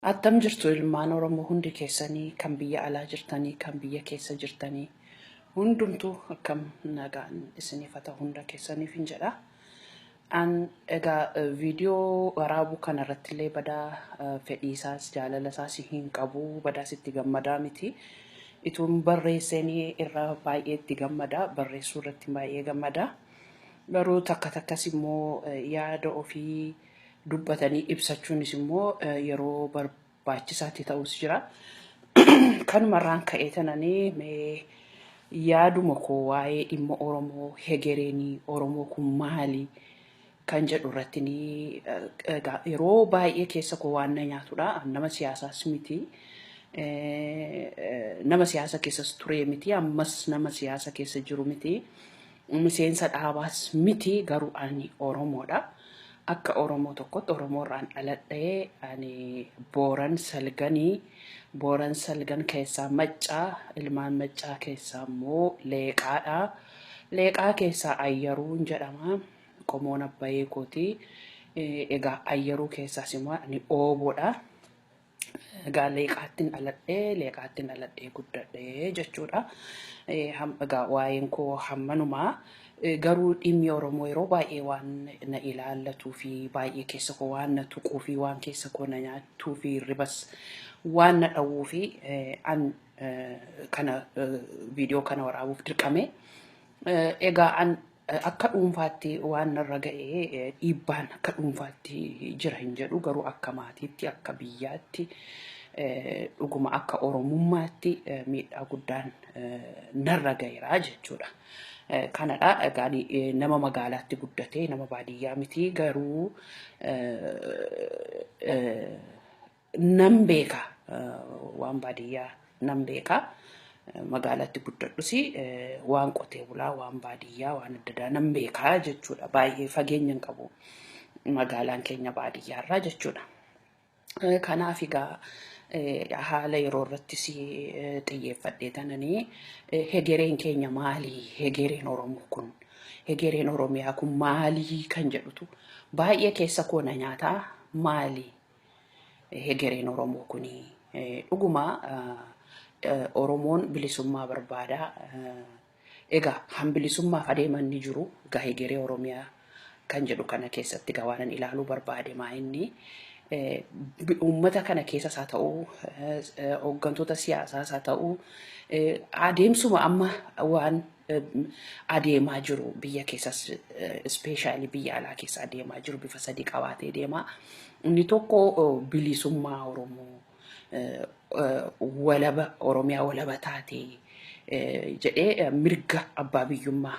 Attam jirtu ilmaan Oromoo hundi keessanii, kan biyya alaa jirtanii, kan biyya keessa jirtanii, hundumtuu akkam nagaan isiniif haa ta'u hunda keessaniif hin jedha. An egaa viidiyoo waraabuu kana irratti illee badaa fedhii isaas jaalala isaas hin qabu, badaas itti gammadaa miti. Ituun barreessanii irra baay'ee itti gammada, barreessuu irratti baay'ee gammada. Garuu takka takkas immoo yaada ofii dubbatanii ibsachuunis immoo yeroo barbaachisaatti ta'us jira. Kanumarraan ka'ee tananii mee yaaduma koo waa'ee dhimma Oromoo, hegereenii Oromoo kun maali kan jedhu irratti ni egaa yeroo baay'ee keessa koo waan na nyaatudha. Nama siyaasaas miti. Nama siyaasa keessas ture miti. Ammas nama siyaasa keessa jiru miti. Miseensa dhaabaas miti, garuu ani Oromoodha. Akka Oromoo tokkotti Oromoo irraan dhaladhee, ani Booran Salganii, Booran Salgan keessaa Maccaa, ilmaan Maccaa keessaa immoo Leeqaadha. Leeqaa keessaa Ayyaruun jedhama. Qomoon abbayee kooti. Egaa Ayyaruu keessaas immoo ani Ooboodha. Egaa leeqaattiin dhaladhee guddadhee jechuudha. Egaa waa'een koo hammanumaa. Garuu dhimmi Oromoo yeroo baay'ee waan na ilaallatuu fi baay'ee keessa koo waan na tuquu fi waan keessa koo na nyaatuu fi ribas waan na dhawwuu fi an kana viidiyoo kana waraabuuf dirqame. Egaa an akka dhuunfaatti waan narra ga'e, dhiibbaan akka dhuunfaatti jira hin jedhu, garuu akka maatiitti, akka biyyaatti, dhuguma akka Oromummaatti miidhaa guddaan narra ga'eera jechuudha. Kanadha egaa ani nama magaalaatti guddate, nama baadiyyaa miti, garuu nan beeka, waan baadiyyaa nan beeka. Magaalaatti guddadhus waan qotee bulaa, waan baadiyyaa, waan adda addaa nan beekaa jechuudha. Baay'ee fageenya hin qabu magaalaan keenya baadiyyaarraa jechuudha. Kanaaf egaa haala yeroo irrattis xiyyeeffadhee tananii hegereen keenya maali? Hegereen Oromoo kun, hegereen Oromiyaa kun maali kan jedhutu baay'ee keessa koo na nyaataa. Maali hegereen Oromoo kuni? Dhuguma Oromoon bilisummaa barbaada. Egaa han bilisummaaf adeeman ni jiru. Egaa hegeree Oromiyaa kan jedhu kana keessatti egaa waan ani ilaaluu barbaade maa inni uummata kana keessas haa ta'u, hooggantoota siyaasaas haa ta'u, adeemsuma amma waan adeemaa jiru biyya keessas, especially biyya alaa keessa adeemaa jiru bifa sadii qabaatee deema. Inni tokko bilisummaa Oromoo, walaba Oromiyaa walaba taate jedhee mirga abbaa biyyummaa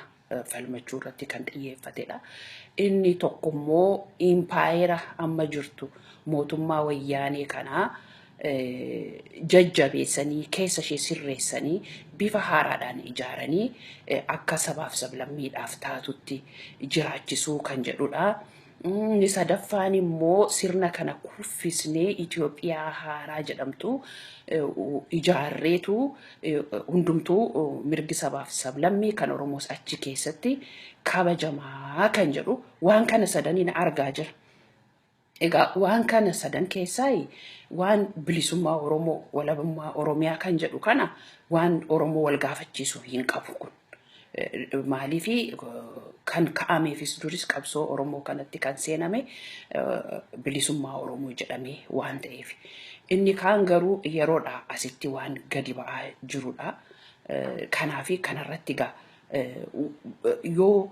falmachuu irratti kan xiyyeeffatedha. Inni tokko immoo impaayera amma jirtu, mootummaa Wayyaanee kanaa jajjabeessanii, keessa ishee sirreessanii, bifa haaraadhaan ijaaranii akka sabaaf sablammiidhaaf taatutti jiraachisuu kan jedhudha. Inni sadaffaan immoo sirna kana kuffisnee Itoophiyaa haaraa jedhamtu ijaarreetu hundumtuu mirgi sabaaf sablammii kan Oromoos achi keessatti kabajamaa kan jedhu, waan kana sadaniin argaa jira. Egaa waan kana sadan keessaa waan bilisummaa Oromoo, walabummaa Oromiyaa kan jedhu kana waan Oromoo wal gaafachiisu hin qabu kun. Maaliifi kan ka'ameefis duris qabsoo Oromoo kanatti kan seename bilisummaa Oromoo jedhamee waan ta'eef. Inni kaan garuu yeroodha asitti waan gadi ba'aa jirudha. Kanaafi kanarratti egaa yoo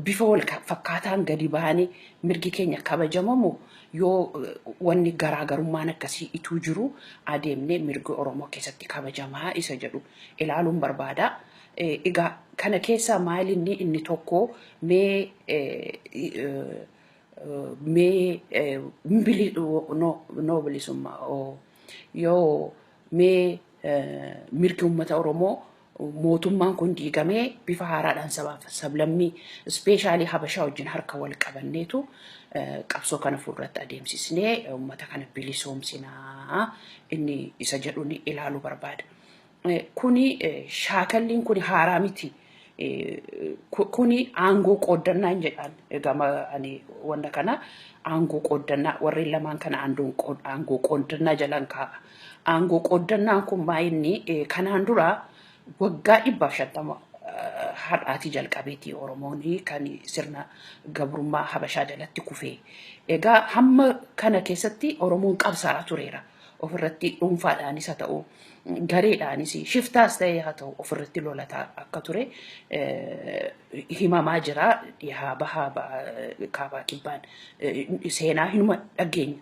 bifa wal fakkaataan gadi ba'anii mirgi keenya kabajamamu, yoo wanni garaagarummaan akkasii ituu jiru adeemnee mirgi Oromoo keessatti kabajamaa isa jedhu ilaaluun barbaada. Egaa kana keessaa maal inni tokko mee no bilisummaa yoo mee mirgi uummata Oromoo, mootummaan kun diigamee bifa haaraadhaan sabaaf sablammii, especially Habashaa wajjin harka wal qabanneetu qabsoo kana fuulduratti adeemsisnee uummata kana bilisoomsinaa inni isa jedhuun ilaaluu barbaada. Kuni shaakalliin kun haaraa miti. Kuni aangoo qooddannaa hin jedhaan gama ani wanta kana aangoo qooddannaa warreen lamaan kana aangoo qooddannaa jalaan kaa'a. Aangoo qooddannaan kun maayinni kanaan dura waggaa 150 har'aatii jalqabeeti Oromoon kan sirna gabrummaa Habashaa jalatti kufee. Egaa hamma kana keessatti Oromoon qabsaa'aa tureera. Ofirratti dhuunfaadhaanis haa ta'u, gareedhaanis shiftaas ta'ee haa ta'u, ofirratti lolataa akka ture himamaa jira. Dhihaa bahaa, kaabaa kibbaan seenaa hinuma dhageenya.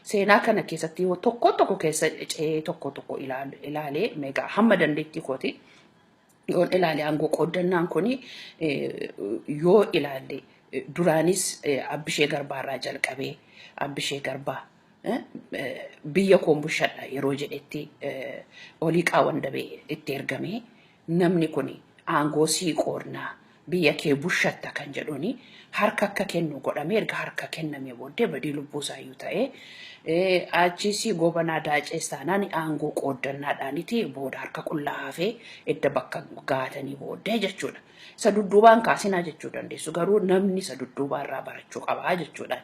Seenaa kana keessatti tokko tokko keessa ce'ee tokko tokko ilaalee meegaa hamma dandeettii kooti. Yoon ilaale, aangoo qooddannaan kuni yoo ilaalle, duraanis Abbishee Garbaarraa jalqabee, Abbishee Garbaa biyya koon bushadha yeroo jedhetti olii qaawwan dabee itti ergame. Namni kun aangoo sii qoodnaa, biyya kee bushatta kan jedhuuni harka akka kennu godhame. Erga harka kenname booddee badii lubbuu isaayyuu ta'ee achis Gobanaa Daacees taanaan aangoo qooddannaadhaaniti booda harka qullaa hafee edda bakka gaatanii booddee jechuudha. Isa dudduubaan kaasinaa jechuu dandeessu, garuu namni isa dudduubaarraa barachuu qabaa jechuudha.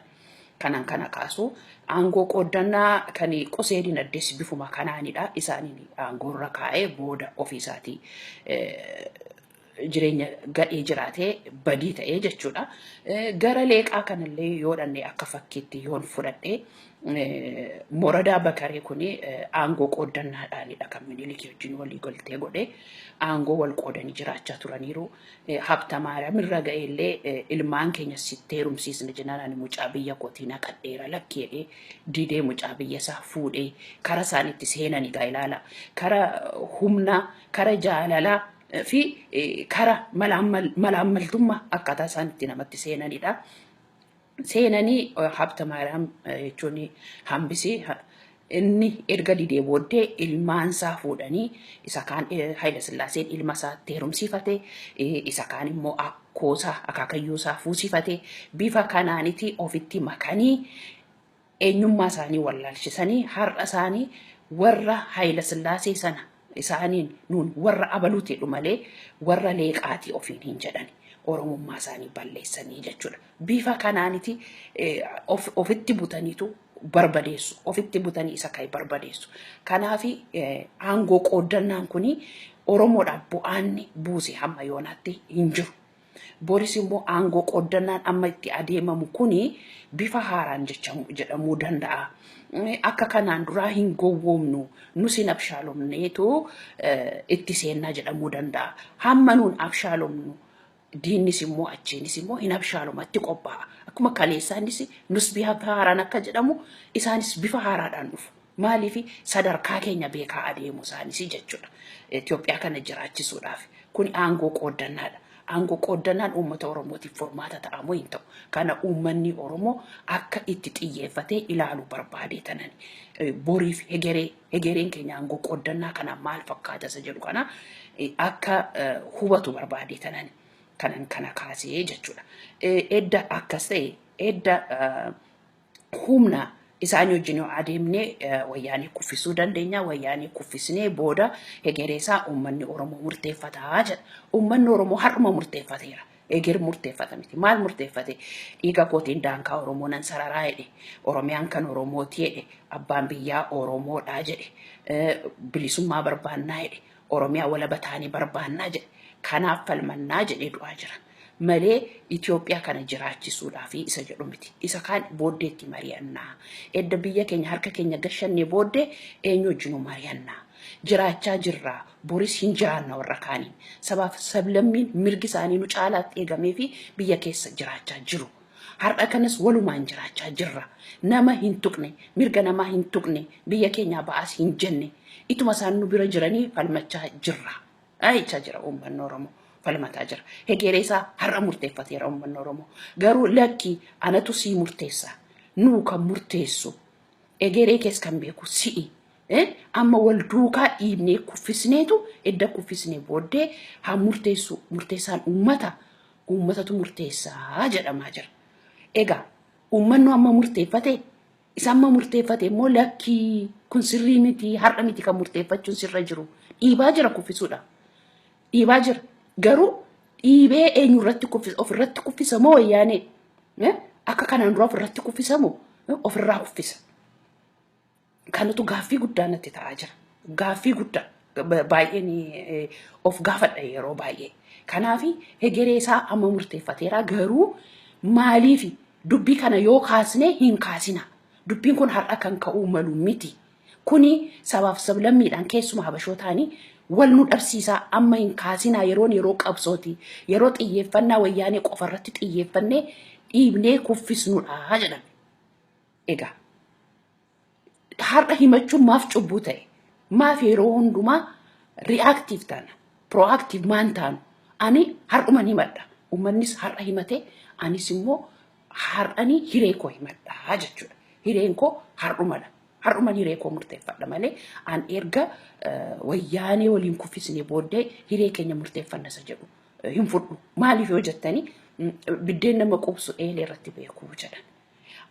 Kanan kana kaasu aangoo qooddannaa kan qusee dinagdees bifuma kanaanidha. Isaaniin aangoorra kaa'ee booda ofiisaatii jireenya gadhee jiraatee badii ta'ee jechuudha. Gara Leeqaa kanallee yoo dhanne, akka fakkiitti yoon fudhadhe, Moradaa Bakaree kuni aangoo qooddannaadhaanidha kan Minilikii wajjin walii galtee godhe. Aangoo wal qoodanii jiraachaa turaniiru. Habtamaariyaam irra ga'eellee ilmaan keenya sitti heerumsiisna jennaan, ani mucaa biyya kootii naqadheera, lakki jedhee didee mucaa biyya isaa fuudhee kara isaan itti seenanii gaa ilaala. Kara humnaa, kara jaalalaa fi kara malaammaltummaa akkaataa isaan itti namatti seenanidha. Seenanii Habtamaariyaam jechuun hambisii inni erga didee booddee ilmaansaa fuudhanii, isa kaan Haayila Sillaaseen ilma isaatti heerumsiifate, isa kaan immoo akkoosaa, akaakayyuusaa fuusifate. Bifa kanaaniti ofitti makanii eenyummaa isaanii wallaalchisanii har'a isaanii warra Haayila Sillaasee sana isaaniin nuun warra abaluuti malee warra Leeqaatii ofiin hin jedhani. Oromummaa isaanii balleessanii jechuudha. Bifa kanaaniti ofitti butaniitu barbadeessu. Ofitti butanii isa ka'e barbadeessu. Kanaaf aangoo qooddannaan kuni Oromoodhaaf bu'aanni buuse hamma yoonaatti hin jiru. Boris immoo aangoo qooddannaan amma itti adeemamu kuni bifa haaraan jedhamuu danda'a. Akka kanaan duraa hin gowwoomnu, nus hin abshaalomneetu itti seennaa jedhamuu danda'a. Hamma nuun abshaalomnu diinnis immoo achiinis immoo hin abshaalomatti qophaa'a. Akkuma kaleessaanis nus bifa haaraan akka jedhamu, isaanis bifa haaraadhaan dhufu. Maaliif? Sadarkaa keenya beekaa adeemu isaanis jechuudha. Itoophiyaa kana jiraachisuudhaaf. Kun aangoo qooddannaadha. Aangoo qooddannaan uummata Oromootiif furmaata ta'amoo hin ta'u? Kana uummanni Oromoo akka itti xiyyeeffatee ilaaluu barbaadee tanan. Boriif hegereen keenya aangoo qooddannaa kana maal fakkaata isa jedhu kana akka hubatu barbaadee tanan. Kanan kana kaasee jechuudha. Edda akkas ta'e, edda humna isaan wajjin yoo adeemne Wayyaanee kuffisuu dandeenya. Wayyaanee kuffisnee booda hegeree isaa uummanni Oromoo murteeffataa jedha. Uummanni Oromoo har'uma murteeffateera. Eger murteeffata miti. Maal murteeffate? Dhiiga kootiin daangaa Oromoo nan sararaa jedhe. Oromiyaan kan Oromooti jedhe. Abbaan biyyaa Oromoodha jedhe. Bilisummaa barbaannaa jedhe. Oromiyaa walaba taanii barbaannaa jedhe. Kanaaf falmannaa jedhee du'aa jira. Malee Itoophiyaa kana jiraachisuudhaaf isa jedhu miti. Isa kaan booddeetti mari'annaa. Edda biyya keenya harka keenya gashannee booddee eenyu wajjinuu mari'annaa. Jiraachaa jirra. Boris hin jiraanna warra kaaniin. Sabaaf sablammiin mirgi isaanii nu caalaatti eegamee fi biyya keessa jiraachaa jiru. Har'a kanas walumaan jiraachaa jirra. Nama hin tuqne, mirga namaa hin tuqne, biyya keenyaa ba'aas hin jenne. Ituma isaan nu bira jiranii falmachaa jirra. Jechaa jira uummanni Oromoo. Falmataa jira. Hegeree isaa har'a murteeffateera uummanni Oromoo. Garuu lakki, anatu sii murteessa. Nuu kan murteessu. Egeree kees kan beeku si'i. Amma wal duukaa dhiibnee kuffisneetu, edda kuffisnee booddee haa murteessu, murteessaan uummata, uummatatu murteessaa jedhamaa jira. Egaa uummanni amma murteeffate, isa amma murteeffate immoo lakkii, kun sirrii miti, har'a miti kan murteeffachuun sirra jiru. Dhiibaa jira kuffisuudha. Dhiibaa jira. Garuu Dhiibee eenyu irratti kuffisa? Ofirratti kuffisa moo Wayyaanee? Akka kanaan dura ofirratti kuffisa moo ofirraa kuffisa? Kanatu gaaffii guddaa natti ta'aa jira. Gaaffii guddaa baay'een of gaafadha yeroo baay'ee. Kanaaf hegeree isaa amma murteeffateera, garuu maaliif dubbii kana yoo kaasne hin kaasina? Dubbiin kun har'a kan ka'uu malu miti. Kuni sabaaf sablammiidhaan keessuma habashootaanii wal nu dhabsiisaa, amma hin kaasinaa, yeroon yeroo qabsooti. Yeroo xiyyeeffannaa Wayyaanee qofarratti xiyyeeffannee dhiibnee kuffisnudha jedhame. Egaa har'a himachuun maaf cubbuu ta'e? Maaf yeroo hundumaa reactive taana? Proactive maan taanu? Ani har'uman himadha. Uummannis har'a himate, anis immoo har'ani hiree koo himadha jechuudha. Hireen koo har'umadha. Har'uman hiree koo murteeffadha malee an erga Wayyaanee waliin kuffisnee booddee hiree keenya murteeffanna isa jedhu hin fudhu. Maaliif yoo jettanii, biddeen nama quubsu eelee irratti beekuu jedhan.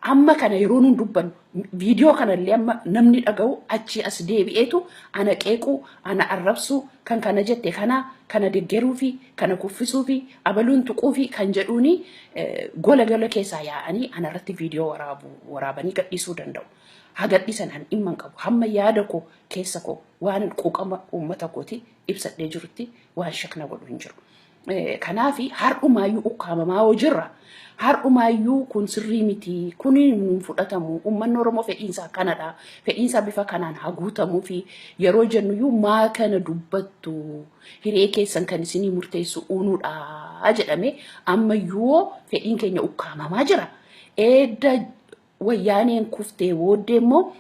Amma kana yeroo nun dubbannu, viidiyoo kanallee amma namni dhaga'u achii as deebi'eetu ana qeequu, ana arrabsuu, kan kana jette kana kana deggeruu fi kana kuffisuu fi abaluun tuquu fi kan jedhuuni gola gola keessaa yaa'anii ana irratti viidiyoo waraabanii gadhiisuu danda'u. Haa gadhiisan, an dhimma hin qabu. Hamma yaada koo keessa koo waan quuqama uummata kooti ibsadhee jirutti waan shakna godhu hin jiru. Kanaaf har'umaayyuu ukkaamamaa hoo jirra. Har'umaayyuu kun sirrii miti. Kun nuun fudhatamu. Uummanni Oromoo fedhiinsaa kanadha. Fedhiinsaa bifa kanaan haa guutamuu fi yeroo jennuyyuu maa kana dubbattu? Hiree keessan kan isinii murteessu uunuudha jedhame, ammayyuu fedhiin keenya ukkaamamaa jira. Edda Wayyaaneen kuftee booddee immoo,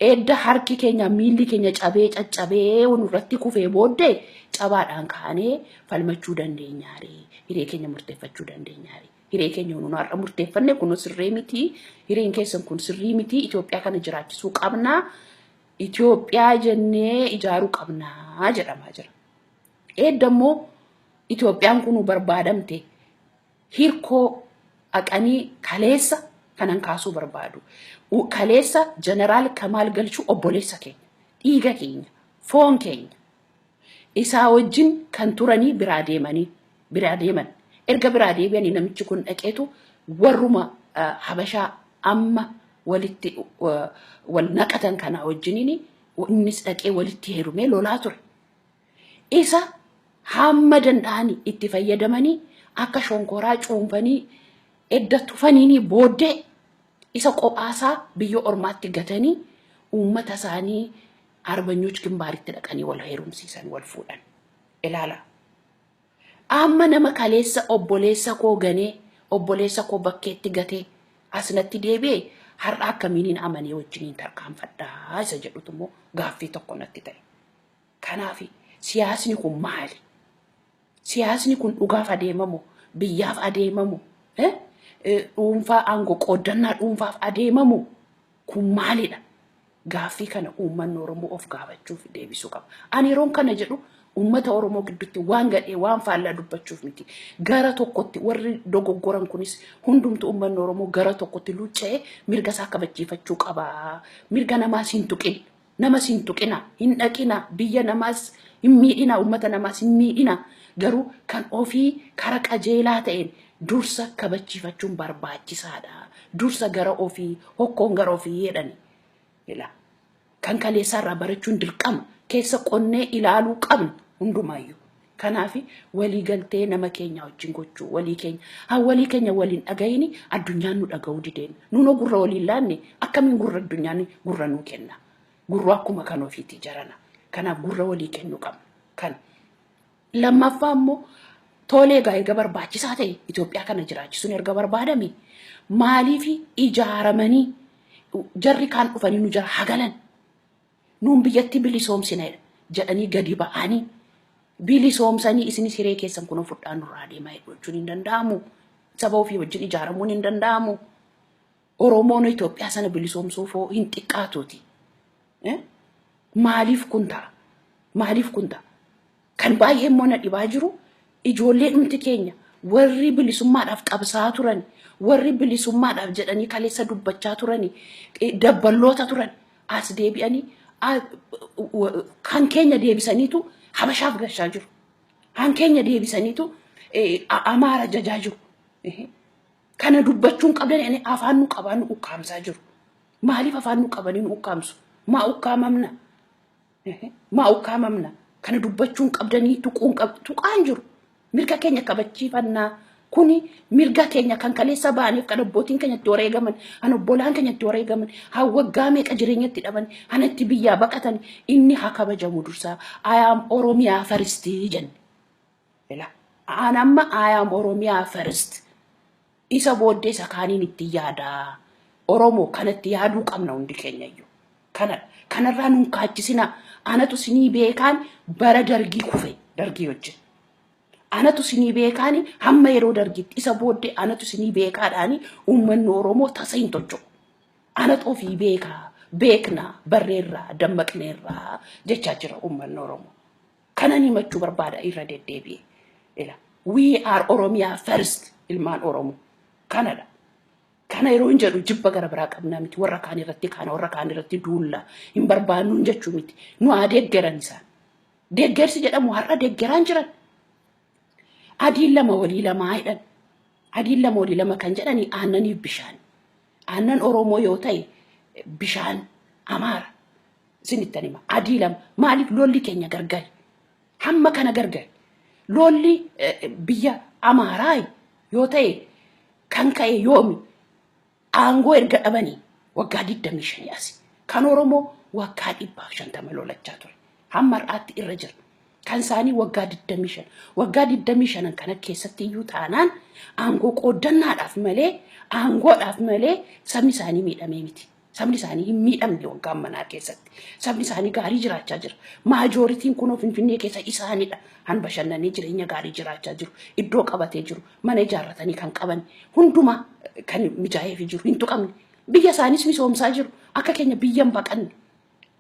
edda harki keenya miilli keenya cabee caccabee nurratti kufee booddee cabaadhaan kaanee falmachuu dandeenyaare? Hiree keenya murteeffachuu dandeenyaare? Hiree keenya nuun har'a murteeffanne kun sirrii miti, hireen keessan kun sirrii miti, Itoophiyaa kana jiraachisuu qabnaa, Itoophiyaa jennee ijaaruu qabnaa jedhamaa jira. Edda immoo Itoophiyaan kun barbaadamte hirkoo dhaqanii kaleessa kanan kaasuu barbaadu. Kaleessa Jeneraal Kamaal Galchuu obboleessa keenya, dhiiga keenya, foon keenya. Isaa wajjin kan turanii biraa deemanii biraa deeman. Erga biraa deebi'anii namichi kun dhaqeetu warruma Habashaa amma walitti wal naqatan kanaa wajjiniin innis dhaqee walitti heerumee lolaa ture. Isa hamma danda'anii itti fayyadamanii akka shonkoraa cuunfanii edda tufaniinii booddee isa qophaasaa biyya ormaatti gatanii uummata isaanii Arbanyoch Gimbaaritti dhaqanii wal heerumsiisan, wal fuudhan. Ilaala. Amma nama kaleessa obboleessa koo ganee, obboleessa koo bakkeetti gatee asnatti deebi'e har'a akkamiiniin amanee wajjiniin tarkaanfadhaa isa jedhutu immoo gaaffii tokko natti ta'e. Kanaaf siyaasni kun maali? Siyaasni kun dhugaaf adeemamu, biyyaaf adeemamu, dhuunfaa aangoo qooddannaa dhuunfaaf adeemamu kun maalidha? Gaaffii kana uummanni Oromoo of gaafachuuf deebisuu qaba. Ani yeroon kana jedhu uummata Oromoo gidduutti waan gadhee waan faallaa dubbachuuf miti. Gara tokkotti warri dogoggoran kunis hundumtu uummanni Oromoo gara tokkotti luucca'ee mirga isaa kabachiifachuu qaba. Mirga namaas hin tuqin. Namas hin tuqina, hin dhaqina, biyya namaas hin miidhina, uummata namaas hin miidhina. Garuu kan ofii kara qajeelaa ta'een dursa kabachiifachuun barbaachisaadha. Dursa gara ofii, hokkoon gara ofii jedhani. Ila kan kaleessaa irraa barachuun dirqama. Keessa qonnee ilaaluu qabna hundumaayyuu. Kanaaf walii galtee nama keenya wajjin gochuu, walii keenya haa walii keenya waliin dhagayini, addunyaan nu dhaga'uu dideen. Nuunoo gurra waliin laanne, akkamiin gurra addunyaan gurra nuu kenna? Gurra akkuma kan ofiiti jarana. Kanaaf gurra walii kennuu qabna. Kan lammaffaa immoo, tolee egaa erga barbaachisaa ta'e, Itoophiyaa kana jiraachisuun erga barbaadame, maaliif ijaaramanii jarri kaan dhufanii nu jara hagalan, nuun biyyatti bilisoomsina jedhanii gadi ba'anii bilisoomsanii, isinis hiree keessan kunoo fudhaa nurraa deemaa jechuun hin danda'amu? Saba ofii wajjin ijaaramuun hin danda'amu? Oromoon Itoophiyaa sana bilisoomsuuf hoo hin xiqqaatuuti. Maaliif kun ta'a? Maaliif kun ta'a? Kan baay'ee immoo na dhibaa jiru, ijoollee dhumti keenya warri bilisummaadhaaf qabsaa'aa turan, warri bilisummaadhaaf jedhanii kaleessa dubbachaa turani, dabballoota turan as deebi'anii kan keenya deebisaniitu Habashaaf gashaa jiru. Kan keenya deebisaniitu Amaara jajaa jiru. Kana dubbachuun qabdan afaan nu qabaa nu ukkaamsaa jiru. Maaliif afaan nu qabanii nu ukkaamsu? Maa ukkaamamna? Maa ukkaamamna? Kana dubbachuun qabdanii tuquun tuqaan jiru. Mirga keenya kabachiifannaa. Kuni mirga keenya kan kaleessa ba'aniif, kan abbootiin keenya itti wareegaman, kan obbolaan keenya itti wareegaman, haa waggaa meeqa jireenya itti dhaban, kan itti biyyaa baqatan, inni haa kabajamu dursaa. I am Oromiyaa first jenne. Ila aan amma I am Oromiyaa first. Isa booddee isa kaaniin itti yaadaa. Oromoo kanatti yaaduu qabna hundi keenya iyyuu. Kana kanarraa nun kaachisina. Anatu sinii beekaan bara Dargii kufe Dargii wajjin. Anatu sinii beekaani hamma yeroo Dargiitti, isa booddee anatu sinii beekaadhaani uummanni Oromoo tasa hin tocho'u. Anatu ofii beekaa, beeknaa, barreerraa, dammaqneerraa jechaa jira uummanni Oromoo. Kanan himachuu barbaada irra deddeebi'e. Ila we are Oromiyaa first, ilmaan Oromoo. Kanadha. Kana yeroo hin jedhu jibba gara biraa qabnaa miti. Warra kaan irratti kaana, warra kaan irratti duulla hin barbaannu jechuu miti. Nu haa deeggaran isaan. Deeggarsi jedhamu har'a deeggaraan jiran. Adiin lama walii lamaa jedhan. Adiin lama walii lama kan jedhani aannaniif bishaan. Aannan Oromoo yoo ta'e, bishaan Amaara. Isinittan hima. Adii lama. Maaliif lolli keenya gargari? Hamma kana gargari. Lolli biyya Amaaraa yoo ta'e kan ka'e yoomi? Aangoo erga dhabanii waggaa 25 asi. Kan Oromoo waggaa 150 lolachaa ture. Hamma har'aatti irra jira. Kan isaanii waggaa 25. Waggaa 25 kana keessatti iyyuu taanaan aangoo qooddannaadhaaf malee, aangoodhaaf malee sabni isaanii miidhamee miti. Sabni isaanii hin miidhamne waggaa manaa keessatti. Sabni isaanii gaarii jiraachaa jira. Majorityn kunoo Finfinnee keessa isaanidha. Han bashannanii jireenya gaarii jiraachaa jiru. Iddoo qabatee jiru. Mana ijaarratanii kan qaban. Hundumaa kan mijaa'eefii jiru. Hin tuqamne. Biyya isaanis misoomsaa jiru. Akka keenya biyya hin baqanne.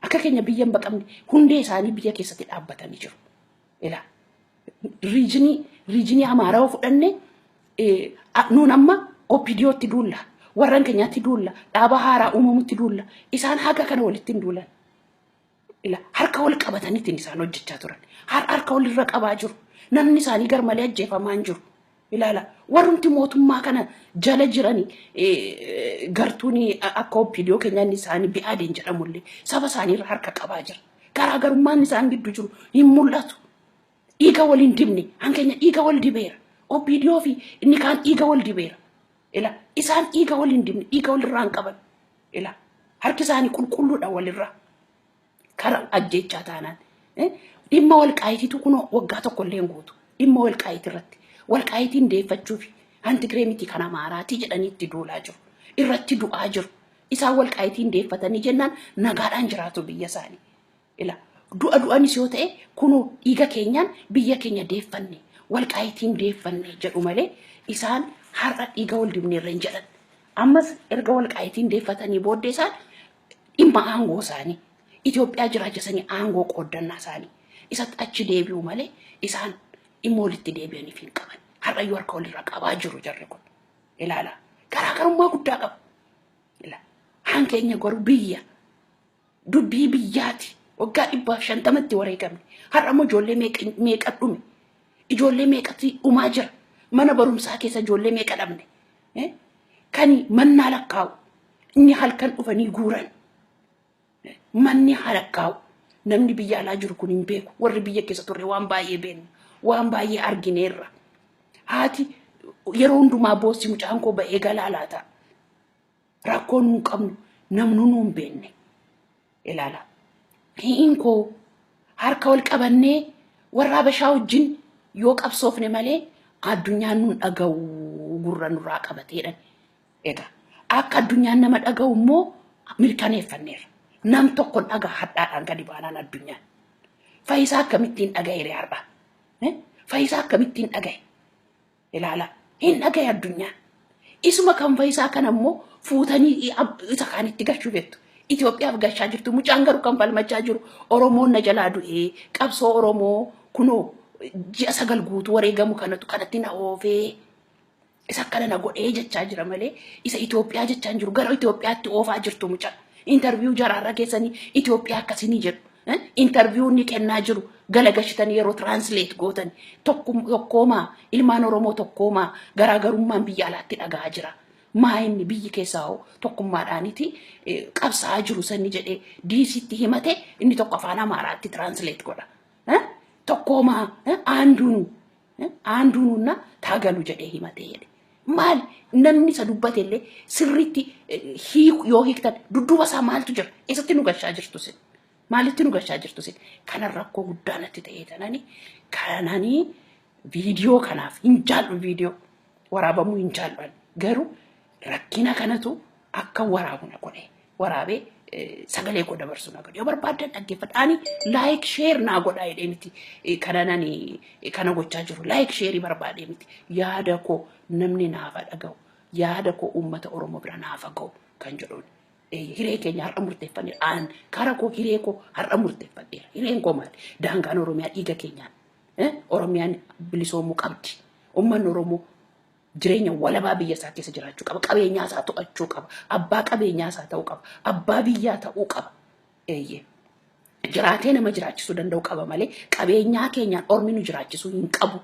Akka keenya biyya hin baqamne. Hundee isaanii biyya keessatti dhaabbatanii jiru. Ilaa. Regionii Amaaraa yoo fudhanne, nuun amma OPDOtti duulla. Warran keenyaatti duulla. Dhaaba haaraa uumamutti duulla. Isaan haga kana walitti hin duulan. Ila harka wal qabataniitiin isaan hojjechaa turan. Harka walirra qabaa jiru. Namni isaanii garmalee ajjeefamaa hin jiru. Ilaala, warrumti mootummaa kana jala jirani gartuun akka OPDO keenyaa inni isaanii BIADEN jedhamullee saba isaaniirra harka qabaa jira. Garaagarummaan isaan gidduu jiru hin mul'atu. Dhiiga wal hin dibne, hankeenya dhiiga wal dibeera. OPDO fi inni kaan dhiiga wal dibeera. Ila isaan dhiiga wal hin dibne, dhiiga walirraa hin qaban. Ila harki isaanii qulqulluudha walirraa. Kara ajjeechaa taanaan. Dhimma Walqaayitiitu kunoo waggaa tokko illee hin guutu. Dhimma Walqaayitii irratti. Walqaayitiin deeffachuuf han Tigree miti kan Amaaraatii jedhanii itti duulaa jiru. Irratti du'aa jiru. Isaan Walqaayitiin deeffatanii jennaan nagaadhaan jiraatu biyya isaanii. Ila du'a du'anis yoo ta'e kunoo dhiiga keenyaan biyya keenya deeffanne, Walqaayitiin deeffanne jedhu malee isaan har'a dhiiga wal dibneerra hin jedhan. Ammas erga Walqaayitiin deeffatanii booddee isaan dhimma aangoo isaanii Itoophiyaa jiraachisanii aangoo qooddannaa isaanii isatti achi deebi'u malee isaan dhimma walitti deebi'aniif hin qaban. Har'ayyuu harka walirra qabaa jiru jarri kun. Ilaala. Garaagarummaa guddaa qabu. Ila. Haan keenya garuu biyya dubbii biyyaati. Waggaa 150tti wareegamne. Har'a immoo ijoollee meeqa dhume? Ijoollee meeqatti dhumaa jira? Mana barumsaa keessa ijoollee meeqa dhabne? Kan mannaa lakkaa'u. Inni halkan dhufanii guuran. Manni haa lakkaa'u. Namni biyya alaa jiru kun hin beeku. Warri biyya keessa turre waan baay'ee beekna. Waan baay'ee argineerra. Haati yeroo hundumaa boossi, mucaan koo ba'ee galaa laata? Rakkoo nuun qabnu namnu nuun beekne. Ilaala. Hi'in koo harka wal qabannee warra Habashaa wajjin yoo qabsoofne malee addunyaan nuun dhaga'u, gurra nurraa qabateedhan. Egaa akka addunyaan nama dhaga'u immoo mirkaneeffanneerra. Nam tokko dhagaa hadhaadhaan gadi baanaan addunyaan. Faayisaa akkamittiin dhaga'e har'a? Faayisaa akkamittiin dhaga'e? Ilaala. Hin dhaga'e addunyaan. Isuma kan Faayisaa kana immoo fuutanii isa kaanitti gashuu feettu. Itoophiyaaf gashaa jirtu. Mucaan garuu kan falmachaa jiru Oromoon na jalaa du'ee, qabsoo Oromoo kunoo ji'a 9 guutuu wareegamu kanatu kanatti na oofee isa akkana na godhee jechaa jira malee isa Itoophiyaa jechaa hin jiru. Gara Itoophiyaatti oofaa jirtu mucaa. Interview jaraarra keessanii Itoophiyaa akkasinii jedhu. Interview inni kennaa jiru galagashitanii yeroo translate gootan, tokkoomaa ilmaan Oromoo, tokkoomaa, garaagarummaan biyya alaatti dhagaa jira. Maa inni biyyi keessaa hoo tokkummaadhaaniti qabsaa'aa jiru sanni jedhee diisitti himate, inni tokko afaan Amaaraatti translate godha. Tokkoomaa, አንድ ሁኑ አንድ ሁኑና ታገሉ jedhee himatee jedhe. Maal namni isa dubbate illee sirriitti hiiku yoo hiiktan, dudduuba isaa maaltu jira? Eessatti nu gashaa jirtu sin? Maalitti nu gashaa jirtu sin? Kanan rakkoo guddaa natti ta'ee tanani kananii viidiyoo kanaaf hin jaallu, viidiyoo waraabamuu hin jaallu, garuu rakkina kanatu akka waraabu na godhe, waraabee sagalee koo dabarsu na godhe. Yoo barbaaddan dhaggeeffadha. Ani like share naa godhaa jedhee miti kana nani kana gochaa jiru. Like share barbaadee miti. Yaada koo namni naafa dhaga'u, yaada koo uummata Oromoo bira naafa ga'u kan jedhuun. Hiree keenya har'a murteeffanne. Aan kara koo hiree koo har'a murteeffadheera. Hireen koo maali? Daangaan Oromiyaa dhiiga keenyaan. Oromiyaan bilisoomuu qabdi. Uummanni Oromoo jireenya walabaa biyya isaa keessa jiraachuu qaba. Qabeenyaa isaa to'achuu qaba. Abbaa qabeenyaa isaa ta'uu qaba. Abbaa biyyaa ta'uu qaba. Eeyyee. Jiraatee nama jiraachisuu danda'u qaba malee qabeenyaa keenyaan ormi nu jiraachisuu hin qabu.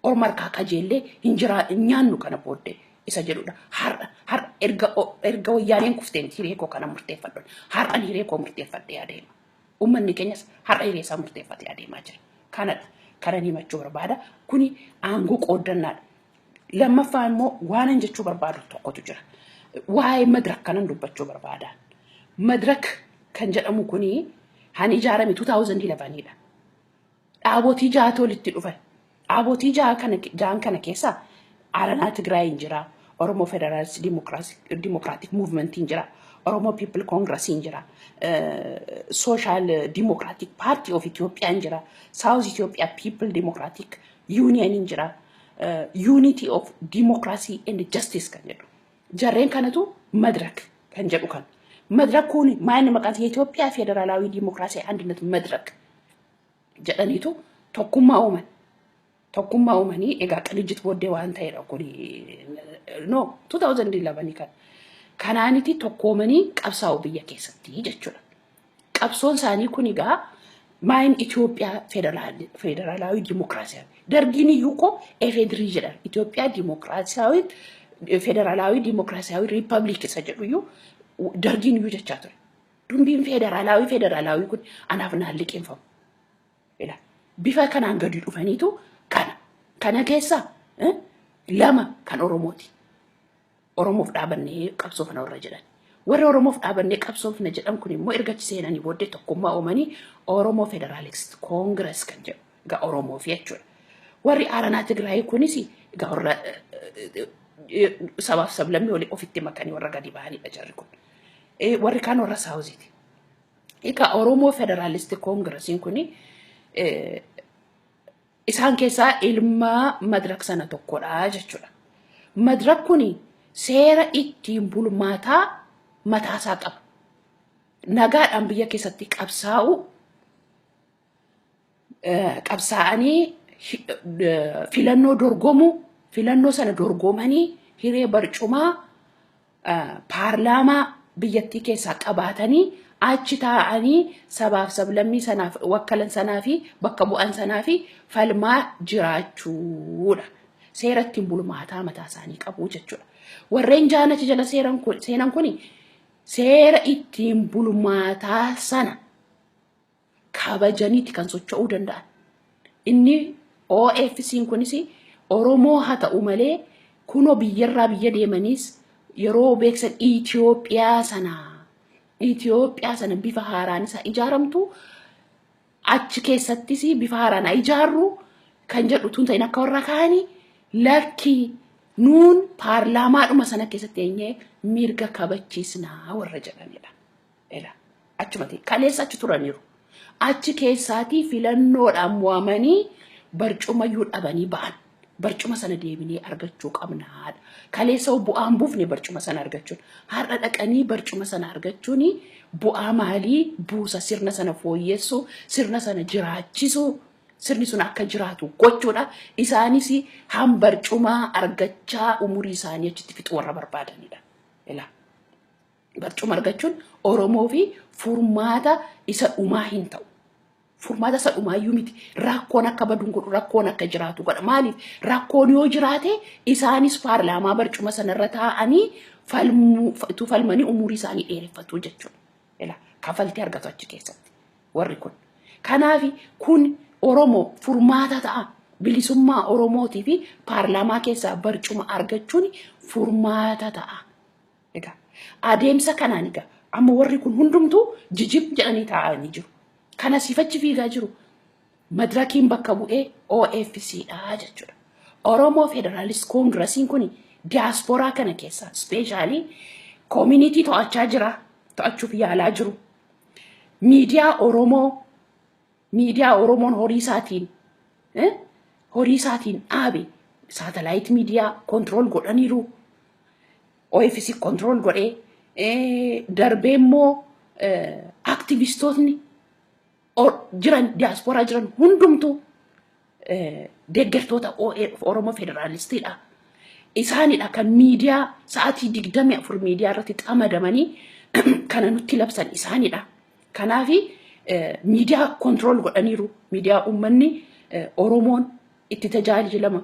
Orma harkaa kajeellee hin jiraa hin nyaannu kana booddee isa jedhudha. Har'a erga Wayyaaneen kufteen hiree koo kana murteeffadhu. Har'an hiree koo murteeffadhee adeema. Uummanni keenyas har'a hiree isaa murteeffatee adeemaa jira. Kanadha. Kanan himachuu barbaada. Kuni aangoo qooddannaadha. Lammaffaa immoo waanan jechuu barbaadu tokkotu jira. Waa'ee Madirak kanan dubbachuu barbaada. Madirak kan jedhamu kuni han ijaarame 2011dha. Dhaabotii ja'atu walitti dhufan. Dhaabotii ja'an kana keessa Aranaa Tigraay hin jira. Oromoo Federalist Democratic Movement hin jira. Oromoo People Congress hin jira. Social Democratic Party of Ethiopia hin jira. South Ethiopia People Democratic Union hin jira. Unity of Democracy and Justice kan jedhu. Jarreen kanatu Madirak kan jedhu kan. Madirak kun maal maqaan የኢትዮጵያ ፌዴራላዊ ዲሞክራሲያዊ አንድነት መድረክ jedhaniitu tokkummaa uuman. Tokkummaa uumanii egaa Qinijjit booddee waan ta'edha kuni, no, 2011 kan. Kanaaniti tokkoomanii qabsaa'u biyya keessatti jechuudha. Qabsoon isaanii kun egaa maayin Itoophiyaa ፌዴራላዊ ዲሞክራሲያዊ dargiin iyyuu koo ኤፌድሪ jedhan, Itoophiyaa ዲሞክራሲያዊ ፌዴራላዊ ዲሞክራሲያዊ ሪፐብሊክ isa jedhu iyyuu dargiin iyyuu jechaa ture. Dumbiin federaalawii federaalawii kun anaaf naan liqeeffamu. Ila bifa kanaan gadi dhufaniitu kana. Kana keessa lama kan Oromooti. Oromoof dhaabannee qabsoofna warra jedhan. Warri Oromoof dhaabannee qabsoofna jedhan kun immoo erga achi seenanii booddee tokkummaa uumanii Oromoo Federalist Congress kan jedhu egaa Oromoof jechuudha. Warri Aranaa Tigraay kunis egaa warra sabaaf sablammii walii ofitti makanii warra gadi bahanidha jarri kun. Warri kaan warra Southiiti. Egaa Oromoo Federalist Congressiin kuni isaan keessaa ilma Madirak sana tokkodha jechuudha. Madirak kuni seera ittiin bulmaataa mataasaa qaba. Nagaadhaan biyya keessatti qabsaa'u, qabsaa'anii filannoo dorgomuu, filannoo sana dorgomanii hiree barcumaa paarlaamaa biyyattii keessaa qabaatanii achi taa'anii sabaaf sablammii sanaaf wakkalan sanaa fi bakka bu'an sanaa fi falmaa jiraachuudha. Seera ittiin bulmaataa mataa isaanii qabu jechuudha. Warreen jaan achi jala seenan kun seera ittiin bulmaataa sana kabajaniiti kan socho'uu danda'an. Inni OFC'n kunis Oromoo haa ta'u malee kunoo biyyarraa biyya deemaniis yeroo beeksan Itoophiyaa sana bifa haaraan isaa ijaaramtu, achi keessattis bifa haaraan haa ijaarru kan jedhu tun ta'in, akka warra kaanii lakki, nuun paarlaamaadhuma sana keessatti eenyee mirga kabachiisnaa warra jedhanidha. Ela achumatti kaleessa achi turaniiru. Achi keessaatii filannoodhaan mo'amanii barcumayyuu dhabanii ba'an. Barcuma sana deebinee argachuu qabnaadha. Kaleessa bu'aan buufne barcuma sana argachuun. Har'a dhaqanii barcuma sana argachuun bu'aa maalii buusa? Sirna sana fooyyessuu, sirna sana jiraachisuu, sirni sun akka jiraatu gochuudha. Isaanis barcumaa argachaa umurii isaanii achitti fixuu warra barbaadanidha. Ilaa. Barcuma argachuun Oromoo fi Furmaata isa dhumaa hin ta'u. Furmaata isa dhumaayyuu miti. Rakkoon akka baduun godhu, rakkoon akka jiraatu godha. Maaliif? Rakkoon yoo jiraate isaanis paarlaamaa barcuma sanarra taa'anii falmuu falmanii umurii isaanii dheereffatu jechuudha. Ila kafaltii argatu achi keessatti warri kun. Kanaaf kun Oromoo furmaata ta'a. Bilisummaa Oromootii fi paarlaamaa keessaa barcuma argachuun furmaata ta'a. Egaa adeemsa kanaan egaa amma warri kun hundumtuu jijib jedhanii taa'anii jiru. Kana sifachi fiigaa jiru. Madirakiin bakka bu'ee OFC dha jechuudha. Oromoo Federalist Congressiin kun diyaasporaa kana keessa specially community to'achaa jira. To'achuuf yaalaa jiru. Miidiyaa Oromoo, miidiyaa Oromoon horii isaatiin dhaabe, satellite miidiyaa control godhaniiru. OFC control godhee darbee immoo aktivistootni jiran, diyaasporaa jiran hundumtuu deeggartoota Oromoo Federaalistiidha. Isaanidha kan miidiyaa sa'aatii 24 miidiyaa irratti xamadamanii kana nutti labsan isaanidha. Kanaaf miidiyaa control godhaniiru. Miidiyaa uummanni Oromoon itti tajaajilama,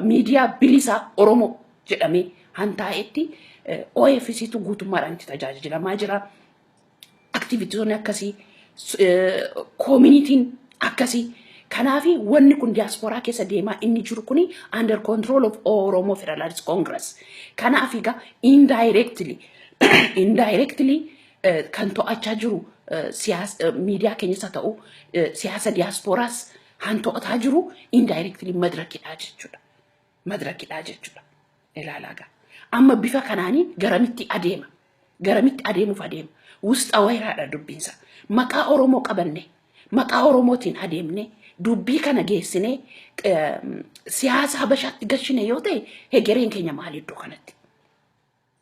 miidiyaa bilisaa Oromoo jedhamee hantaa'etti OFCtu guutummaadhaan itti tajaajilamaa jira. Aktivistoonni akkasii, communityn akkasii. Kanaaf wanni kun diyaasporaa keessa deemaa inni jiru kuni under control of Oromo Federalist Congress. Kanaaf egaa indirectly kan to'achaa jiru miidiyaa keenyas haa ta'u, siyaasa diyaasporaas han to'ataa jiru indirectly madirakidha jechuudha. Madirakidha jechuudha. Ilaalaa gaa. Amma bifa kanaanii garamitti adeema? Garamitti adeemuuf adeema? Wusta wayiraadha dubbiinsa. Maqaa Oromoo qabanne, maqaa Oromootiin adeemne, dubbii kana geessine siyaasa Habashaatti gashine yoo ta'e, hegereen keenya maali iddoo kanatti?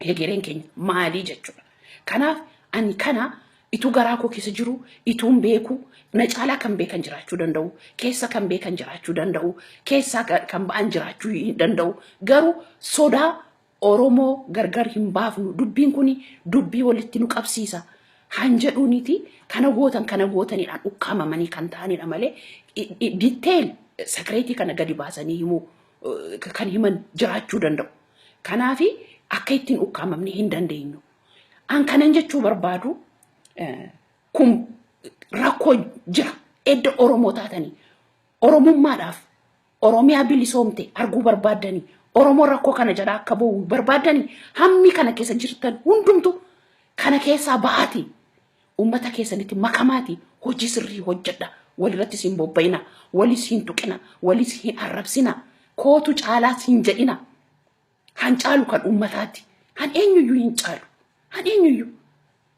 Hegereen keenya maalii jechuudha. Kanaaf ani kana ituu garaa koo keessa jiru, ituun beeku, na caalaa kan beekan jiraachuu danda'u, keessa kan beekan jiraachuu danda'u, keessaa kan ba'an jiraachuu danda'u. Garuu sodaa Oromoo gargar hin baafnu, dubbiin kun dubbii walitti nu qabsiisa. Han jedhuuniti kana gootan kana gootaniidhaan ukkaamamanii kan ta'anidha malee detail secret kana gadi baasanii himuu kan himan jiraachuu danda'u. Kanaafi akka ittiin ukkaamamne hin dandeenyu. An kanan jechuu barbaadu, kun rakkoo jira. Edda Oromoo taatanii Oromummaadhaaf Oromiyaa bilisoomte arguu barbaaddanii, Oromoo rakkoo kana jalaa akka ba'u barbaaddanii, hammi kana keessa jirtan hundumtu kana keessaa ba'aati. Uummata keessanitti makamaati, hojii sirrii hojjedha. Walirrattis hin bobba'ina, walis hin tuqina, walis hin arrabsina, kootu caalaas hin jedhina. Han caalu kan uummataati. Han eenyuyyuu hin caalu. Han eenyuyyuu.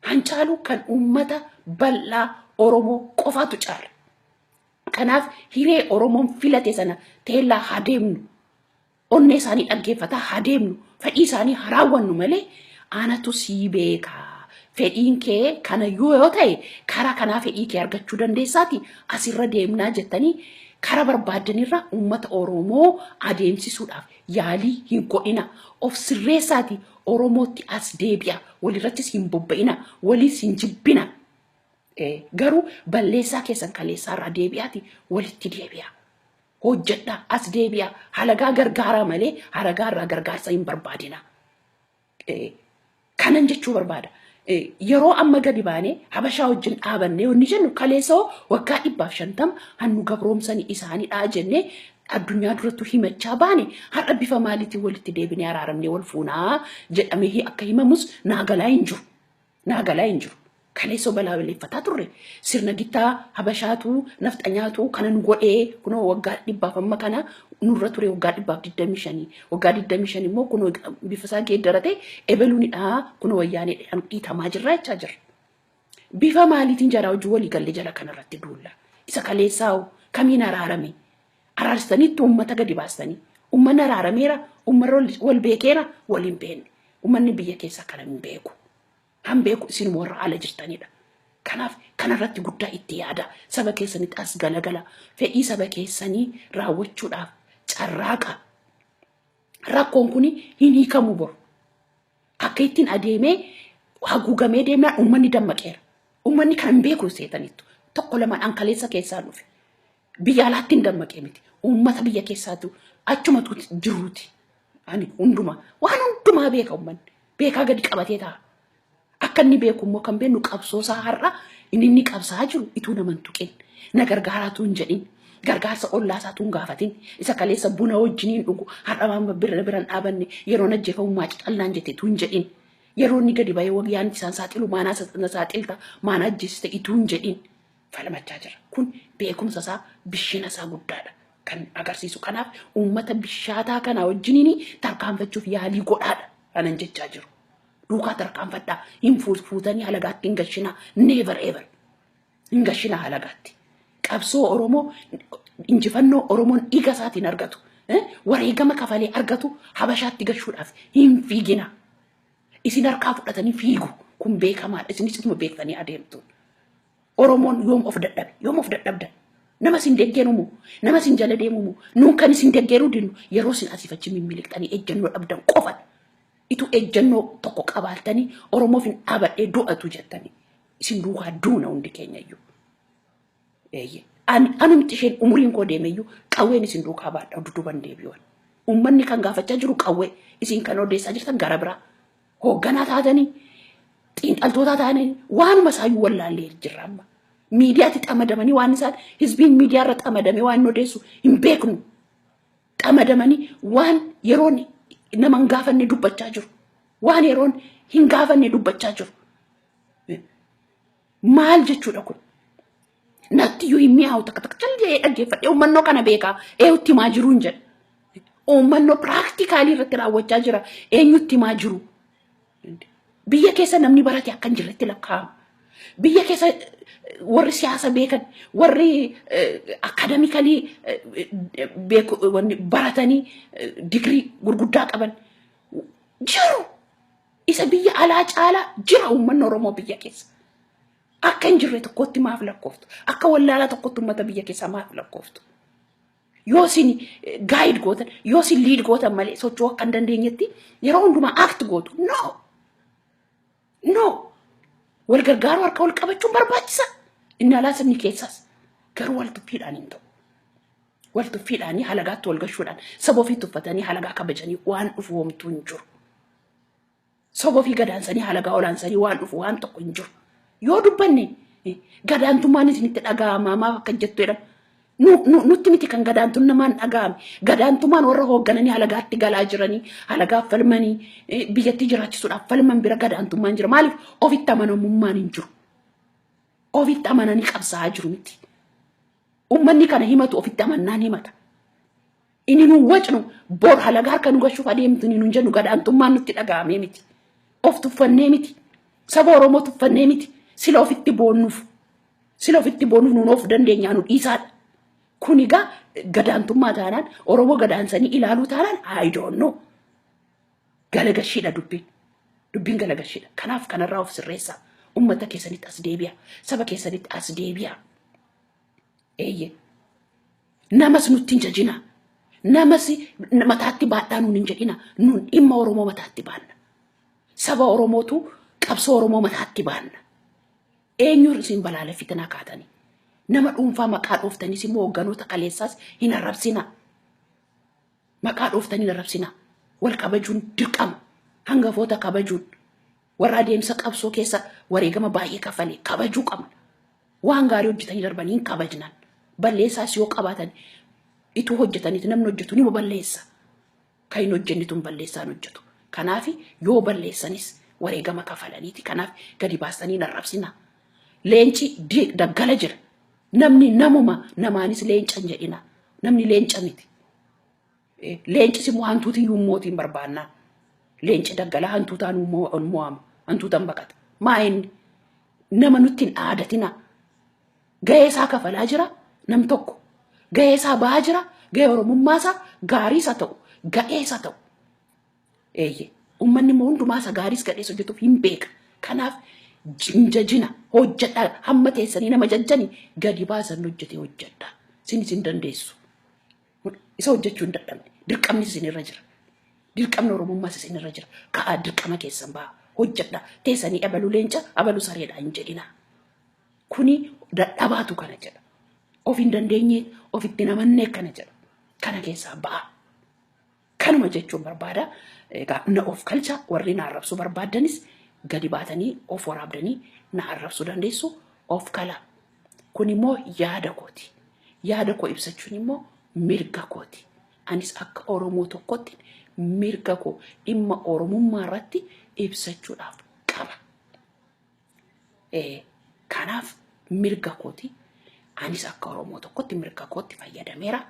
Han caalu kan uummata bal'aa Oromoo qofaatu caala. Kanaaf hiree Oromoon filate sana teellaa haa deemnu. Onnee isaanii dhaggeeffataa haa deemnu. Fedhii isaanii haa raawwannu malee anatu sii beekaa. Fedhiin kee kana yoo ta'e, karaa kanaa fedhii kee argachuu dandeessaati asirra deemnaa jettanii karaa barbaaddanirra uummata Oromoo adeemsisuudhaaf yaalii hin godhina. Of sirreessaati Oromootti as deebi'a. Walirrattis hin bobba'ina. Waliis hin jibbina. Garuu balleessaa keessan kaleessaarraa deebi'aati walitti deebi'a. Hojjedhaa, as deebi'a. Halagaa gargaaraa malee halagaa irraa gargaarsa hin barbaadina. Kanan jechuu barbaada. Yeroo amma gadi baanee Habashaa wajjin dhaabannee wanni jennu, kaleessoo waggaa 150 hannu gabroomsanii isaaniidha jennee addunyaa durattu himachaa baane, har'a bifa maaliitiin walitti deebinee araaramnee wal fuunaa jedhamee akka himamus naagalaa hin jiru. Naagalaa hin jiru. Kaleessoo balaa balleeffataa turre, sirna gittaa Habashaatu, nafxanyaatu kana nu godhee, kunoo waggaa 100f amma kana nurra ture, waggaa 125. Waggaa 25 immoo kunoo bifa isaa geeddarate, ebeluunidha, kunoo wayyaaneedhaan dhiitamaa jirra jechaa jirra. Bifa maaliitiin jaraa hojii walii galle jala kanarratti duulla? Isa kaleessaa kamiin araarame? Araarsitaniitti uummata gadi baastanii. Uummanni araarameera, uummanni wal beekeera, wal hin beekne. Uummanni biyya keessaa kana hin beeku. Han beeku isin warra ala jirtanidha. Kanaaf kanarratti guddaa itti yaada. Saba keessanitti as galagala. Fedhii saba keessanii raawwachuudhaaf carraaqa. Rakkoon kun hin hiikamu boru. Akka ittiin adeemee Haguugamee deemnaan uummanni dammaqeera. Uummanni kan hin beeku seetaniittu. Tokko lamaan ankaleessa keessaa dhufe. Biyya alaatti hin dammaqee miti. Uummata biyya keessaatu achumatu jiruuti. Ani hundumaa waan hundumaa beeka uummanni. Beekaa gadi qabatee taa'a. Akka inni beeku immoo kan beeknu qabsoo isaa har'a inni inni qabsaa jiru ituu nama hin tuqin. Na gargaaraatu hin jedhin. Gargaarsa ollaa isaatu hin gaafatin. Isa kaleessa buna wajjiniin dhugu har'a waan bira bira hin dhaabanne yeroon ajjeefamu maa cixalnaan jetteetu hin jedhin. Yeroo inni gadi bahee wayyaan isaan saaxilu maanaa na saaxilta maanaa ajjeesiste ituu hin jedhin falmachaa jira. Kun beekumsa isaa bishina isaa guddaadha kan agarsiisu. Kanaaf uummata bishaataa kana wajjiniin tarkaanfachuuf yaalii godhaadha kanan jechaa jiru. Duukaa tarkaanfadhaa hin fuutanii halagaatti hin gashinaa never ever hin gashinaa halagaatti. Qabsoo Oromoo injifannoo Oromoon dhiiga isaatiin argatu wareegama kafalee argatu Habashaatti gashuudhaaf hin fiigina. Isin harkaa fudhatanii fiigu kun beekamaadha. Isinis ituma beektanii adeemtu. Oromoon yoom of dadhabe? Yoom of dadhabdan? Nama isin deggeru moo? Nama isin jala deemu moo? Nuun kan isin deggeruu dinnu yeroo isin asiif achi mimmiliqxanii ejjennoo dhabdan qofadha. Itu ejjennoo tokko qabaattanii Oromoof hin dhaabadhee du'atu jettanii isin duukaa duuna hundi keenya iyyuu. Eeyyee. Ani anumti isheen umuriin koo deemeyyuu qawween isin duukaa baadha duduban deebi'uun. Uummanni kan gaafachaa jiru qawwee isin kan odeessaa jirtan gara biraa. Hoogganaa taatanii xiinxaltoota taatanii waanuma isaayyuu wallaallee jirra amma. Miidiyaatti xamadamanii waan isaan hizbiin miidiyaa irra xamadamee waan inni odeessu hin beeknu. Xamadamanii waan yeroon nama hin gaafanne dubbachaa jiru. Waan yeroon hin gaafanne dubbachaa jiru. Maal jechuudha kun? Natti iyyuu hin mi'aawu takka takka cal jedhee dhaggeeffadhee uummannoo kana beekaa eenyutti himaa jiru hin jedha. Uummannoo practically irratti raawwachaa jira eenyutti himaa jiru. Biyya keessa namni barate akka hin jirretti lakkaa'ama. Biyya keessa warri siyaasa beekan warri academically beeku baratanii digirii gurguddaa qaban jiru. Isa biyya alaa caalaa jira uummanni Oromoo biyya keessa. Akka hin jirre tokkotti maaf lakkooftu? Akka wallaalaa tokkotti uummata biyya keessaa maaf lakkooftu? Yoo isin guide gootan, yoo isin lead gootan malee socho'uu akka hin dandeenyetti yeroo hundumaa act gootu. No! No! Wal gargaaruu harka wal qabachuun barbaachisa. Inni alaas inni keessaas. Garuu wal tuffiidhaan hin ta'u. Wal tuffiidhaanii halagaatti wal gashuudhaan saba ofii tuffatanii halagaa kabajanii waan dhufu homtuu hin jiru. Saba ofii gadaansanii halagaa olaansanii waan dhufu waan tokko hin jiru. Yoo dubbanne gadaantummaan isinitti dhaga'ama maaf akka jettu jedhama. Nutti miti kan gadaantummaan dhaga'ame. Gadaantummaan warra hooggananii halagaatti galaa jiranii, halagaaf falmanii, biyyattii jiraachisuudhaaf falman bira gadaantummaan jira. Maaliif ofitti amanamummaan hin jiru. Ofitti amananii qabsaa'aa jiru miti. Uummanni kana himatu ofitti amannaan himata. Inni nu wacnu bor halagaa harka nu gashuuf adeemtu inni nu jennu gadaantummaan nutti dhaga'amee miti. Of tuffannee miti. Saba Oromoo tuffannee miti. Sila ofitti boonnuuf. Sila ofitti boonnuuf nuun of dandeenyaa nu dhiisaadha. Kun egaa gadaantummaa taanaan Oromoo gadaansanii ilaaluu taanaan I don't know. Galagashiidha dubbiin. Dubbiin galagashiidha. Kanaaf kanarraa of sirreessaa. Uummata keessanitti as deebi'a. Saba keessanitti as deebi'a. Eeyyee. Namas nutti hin jajina. Namas mataatti baadhaa nuun hin jedhina. Nuun dhimma Oromoo mataatti baanna. Saba Oromootu qabsoo Oromoo mataatti baanna. Eenyuun isin balaaleffitanaa kaatanii? Nama dhuunfaa maqaa dhooftanis immoo hoogganoota kaleessaas hin arrabsina. Maqaa dhooftanii hin arrabsina. Wal kabajuun dirqama. Hangafoota kabajuun. Warra adeemsa qabsoo keessa wareegama baay'ee kaffale kabajuu qabna. Waan gaarii hojjetanii darbanii hin kabajnan. Balleessaas yoo qabaatan ituu hojjetaniiti namni hojjetu ni balleessa. Kan hin hojjennetu hin balleessaan hojjetu. Kanaaf yoo balleessanis wareegama kafalaniiti. Kanaaf gadi baastanii hin arrabsina. Leenci daggala jira. Namni namuma namaanis leenca hin jedhina. Namni leenca miti. Leencis immoo hantuuti iyyuu mootiin barbaannaa. Leenci daggalaa hantuutaan mo'ama. Hantuutaan baqata. Maa inni nama nutti hin dhaadatina. Gahee isaa kafalaa jira nam tokko. Gahee isaa bahaa jira. Gahee Oromummaa isaa gaarii isa ta'u ga'ee isa ta'u. Eeyyee. Uummanni immoo hundumaa isa gaariis gadhees hojjetuuf hin beeka. Kanaaf hin jajina hojjedhaa hamma teessanii nama jajjanii gadi baasan hojjetee hojjedhaa. Isinis hin dandeessu. Isa hojjechuu hin dadhabne. Dirqamni isinirra jira. Dirqamni Oromummaas isinirra jira. Ka'aa dirqama keessan ba'a. Hojjedha. Teessanii abaluu leenca abaluu sareedha hin jedhina. Kuni dadhabaatu kana jedha. Of hin dandeenye, ofitti namannee kana jedha. Kana keessaa ba'a. Kanuma jechuun barbaada. Egaa na of kalcha, warri na arrabsuu barbaadanis gadi baatanii of waraabdanii na arrabsuu dandeessu, of kala. Kun immoo yaada kooti. Yaada koo ibsachuun immoo mirga kooti. Anis akka Oromoo tokkotti mirga koo dhimma Oromummaa irratti ibsachuudhaaf qaba. Kanaaf mirga kooti. Anis akka Oromoo tokkotti mirga kootti fayyadameera.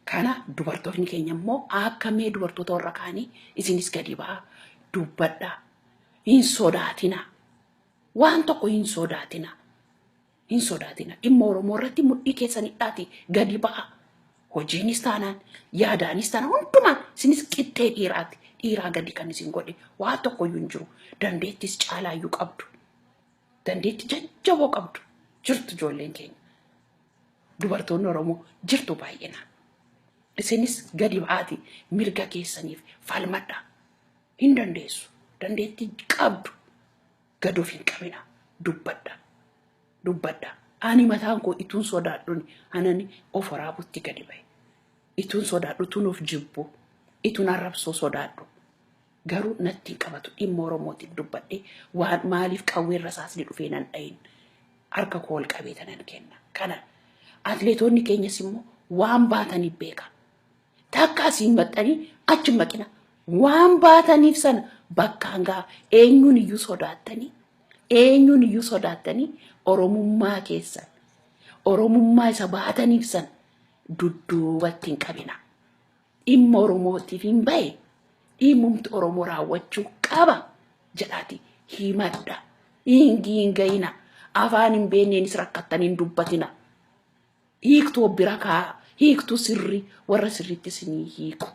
Kana dubartoonni keenya immoo akka mee dubartoota warra kaanii isinis gadi ba'aa dubbadhaa. Hin sodaatinaa. Waan tokko hin sodaatinaa. Hin sodaatina. Dhimma Oromoo irratti mudhii keessan hidhaati gadi ba'a. Hojiinis taanaan, yaadaanis taanaan hundumaan isinis qixxee dhiiraati. Dhiiraa gadi kan isin godhe waa tokkoyyuu hin jiru. Dandeettis caalaayyuu qabdu. Dandeetti jajjaboo qabdu. Jirtu ijoolleen keenya. Dubartoonni Oromoo jirtu baay'inaan. Isinis gadi ba'aati mirga keessaniif falmadha. Hin dandeessu. Dandeettii qabdu. Gad of hin qabina. Dubbadha. Dubbadha. Ani mataan koo ituun sodaadhuun anani of waraabutti gadi ba'e. Ituun sodaadhu, ituun of jibbu, ituun arrabsoo sodaadhu. Garuu natti hin qabatu, dhimma Oromootiif dubbadhe waan maaliif qawween rasaasni dhufee nan dhayin. Harka koo ol qabee tanan kenna. Kana atleetonni keenyas immoo waan baataniif beeka. Takka asiin maxxanii achi maqina. Waan baataniif sana bakkaan ga'a. Eenyuun iyyuu sodaattanii, eenyuun iyyuu sodaattanii Oromummaa keessan, Oromummaa isa baataniif sana dudduubatti hin qabina. Dhimma Oromootiif hin bahe, dhimmumti Oromoo raawwachuu qaba jedhaati himadha. Hin giingayina. Afaan hin beekneenis rakkattanii hin dubbatina. Hiiktuu of bira kaa'a. Hiiktuu sirrii warra sirriitti isinii hiiku.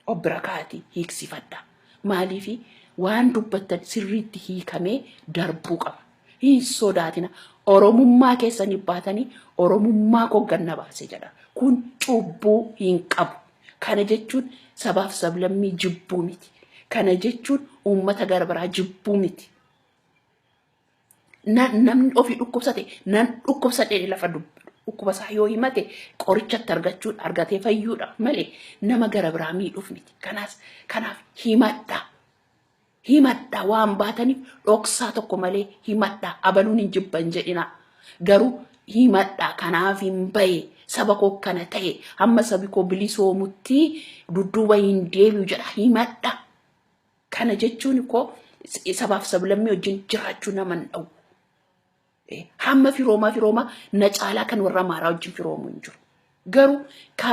Of bira kaa'ati hiiksifadha. Maaliifi waan dubbattan sirriitti hiikamee darbuu qaba. Hin sodaatina. Oromummaa keessanii baatanii Oromummaa koo ganna baase jedha. Kun cubbuu hin qabu. Kana jechuun sabaaf sablammii jibbuu miti. Kana jechuun uummata gara biraa jibbuu miti. Namni ofii dhukkubsate nan dhukkubsadhe lafa dhukkuba isaa yoo himate qorichatti argachuun argatee fayyuudha malee nama gara biraa miidhuuf miti. Kanaaf himadhaa. Himadhaa, waan baataniif dhoksaa tokko malee himadhaa. Abaluun hin jibban jedhina. Garuu himadhaa, kanaaf hin bahe, saba koo kana ta'e hamma sabi koo bilisoomutti dudduuba hin deebi'u jedha, himadhaa. Kana jechuun koo sabaaf sablammii wajjin jiraachuu nama hin dhowwu. Hamma firoomaa firoomaa na caalaa kan warra Amaaraa wajjin firoomu hin jiru. Garuu ka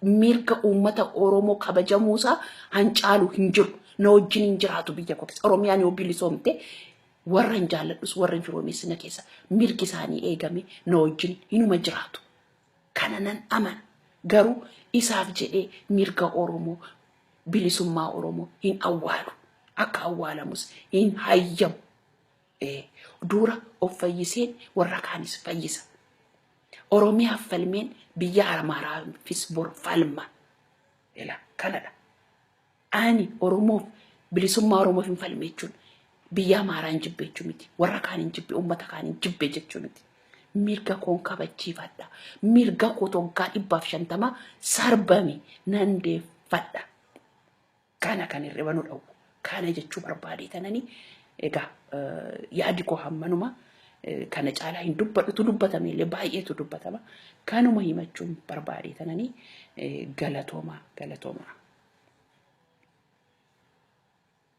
mirga uummata Oromoo kabajamuusaa hancaalu hin jiru. Na wajjin hin jiraatu biyya koo keessa. Oromiyaan yoo bilisoomte warra hin jaalladhus warra hin firoomes na keessa mirgi isaanii eegame na wajjin hinuma jiraatu. Kana nan amana. Garuu isaaf jedhee mirga Oromoo, bilisummaa Oromoo hin awwaalu. Akka awwaalamus hin hayyamu. Dura of fayyiseen warra kaanis fayyisa. Oromiyaaf falmeen biyya Amaaraafis bor falma. Ila kanadha. Ani Oromoof, bilisummaa Oromoof hin falme jechuun biyya Amaaraa hin jibbe jechuu miti. Warra kaan hin jibbe, uummata kaan hin jibbe jechuu miti. Mirga koon kabachiifadha. Mirga koo waggaa 150 sarbame nan deeffadha. Kana kan hirriba nu dhowwu. Kana jechuu barbaadee tanani egaa yaadi koo hammanuma, kana caalaa hin dubbadhutu, dubbatame illee baay'eetu dubbatama. Kanuma himachuun barbaadee tanani, galatooma, galatooma.